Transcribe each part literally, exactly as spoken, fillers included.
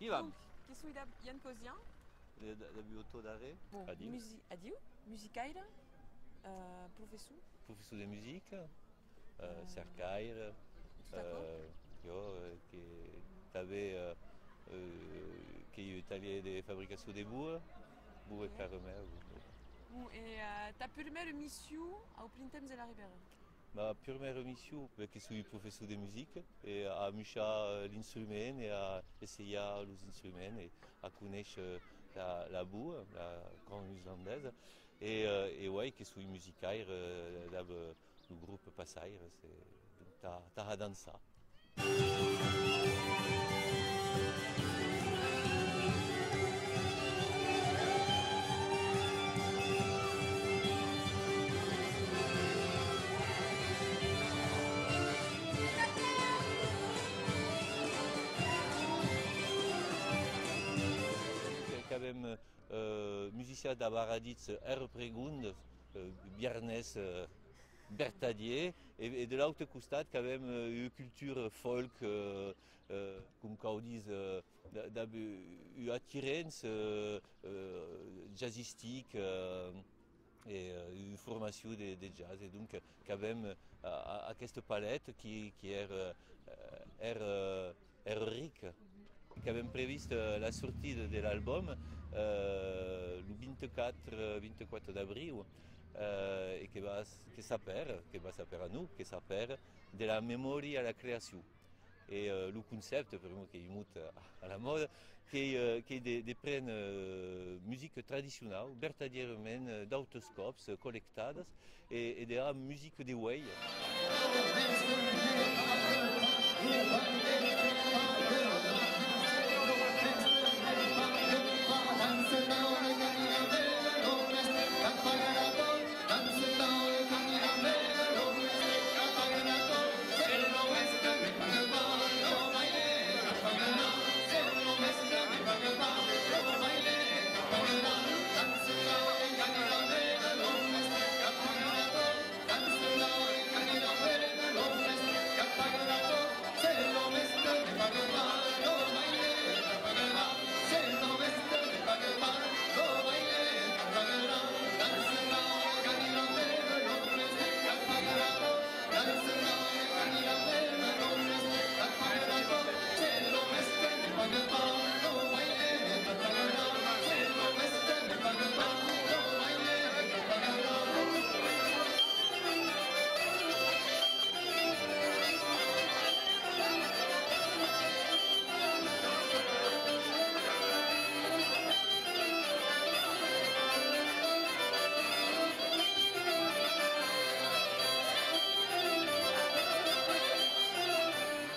Ivan. Donc, que soi dab Ian Cosian. De, de, de Buoto d'Arré. Bon, adiu. Musi-, adiu. Musicaire, euh, professor. Professor de musica, euh, cercaire, tot aquò. Euh, jo, euh, que tanben, euh, euh, qu'èi un talhièr de fabricacion de boa, boa e caramèl. Bon, e, euh, ta prumèra mission au Printemps de la Ribera? Ma prumèra mission, ben, que soi professor de musica, e a amuishar, eh, l'instrument e a essejar los instruments e a conéisher la, la boa, la cornus islandesa, e, eh, e uei que soi musicaire, eh, dab, eh, lo grop Passaires, e donc tà, tà dançar. Qu'avem, eh, musicians dab araditz hèra pregondas, eh, biarnés, eh, vertadier, e, e de l'aute costat qu'avem, eh, ua cultura folk, eh, eh, com cau díser, eh, da-, dab ua, ua atirença, eh, eh, jazzistica, eh, e, eh, ua formacion de, de jazz. E donc, eh, qu'avem, eh, a, a, aquesta paleta qui, qui èra, eh, èra, èra rica. Qu'avem previst, eh, la sortida de l'album, eh, lo vint-e-quatre, vint-e-quatre d'abriu, eh, e que va s-, que s'apèra, que va s'apèrar, non, que s'apèra De la memòria a la creacion. E, eh, lo concèpte, pr'amor qu'ei mot a, a la mòda, qu'ei, eh, qu'ei de, de préner, eh, musica tradicionau, vertadierament, eh, d'autes còps, eh, collectadas, e, e de har musica de uei.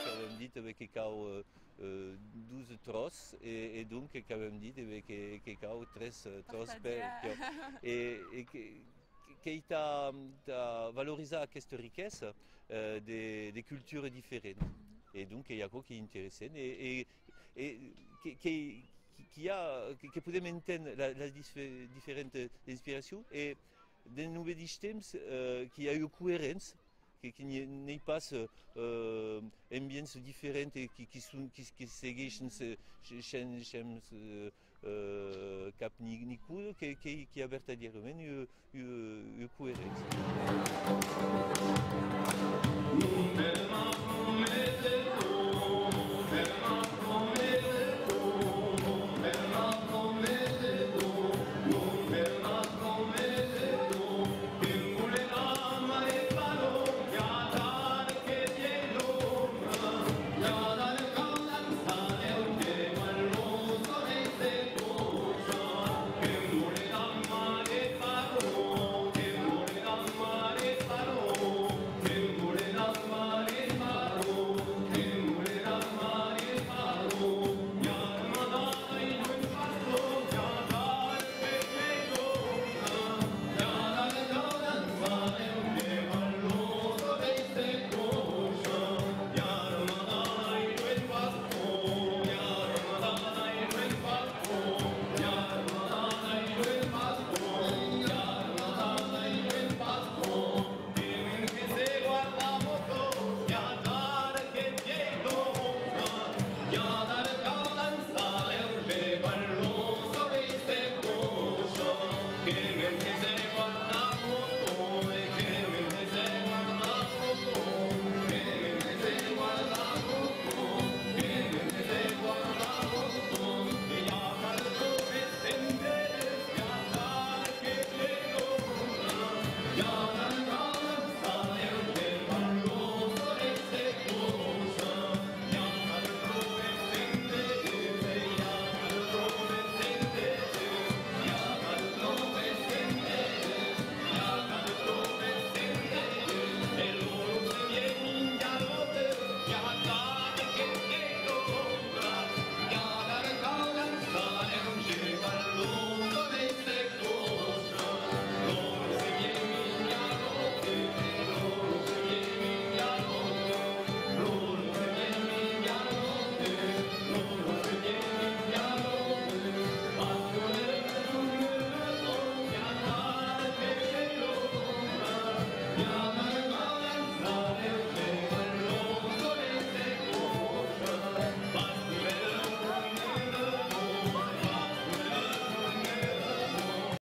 Qu'avem dit, eh ben, que cau, eh, eh, dos tròç, e, e donc qu'avem dit, eh ben, que, que cau tres, eh, tròç per, e, e que, qu'ei tà, tà valorizar aquesta riquesa, eh, de, de culturas diferentas. E donc qu'ei aquò qu'ei interessant, e, e, e que, que, que, qu'i a, que, que podem enténer la, las disfe-, diferentas inspiracions, e dens lo medish temps, eh, qu'i a ua coeréncia, que, que n'i, n'ei pas, eh, eh, ambients diferents e qui, qui son, qui, qui segueishen se, se, shens, shens, eh, eh, cap ni, ni coda, que, que, qu'i a vertadierament ua, ua, ua coeréncia.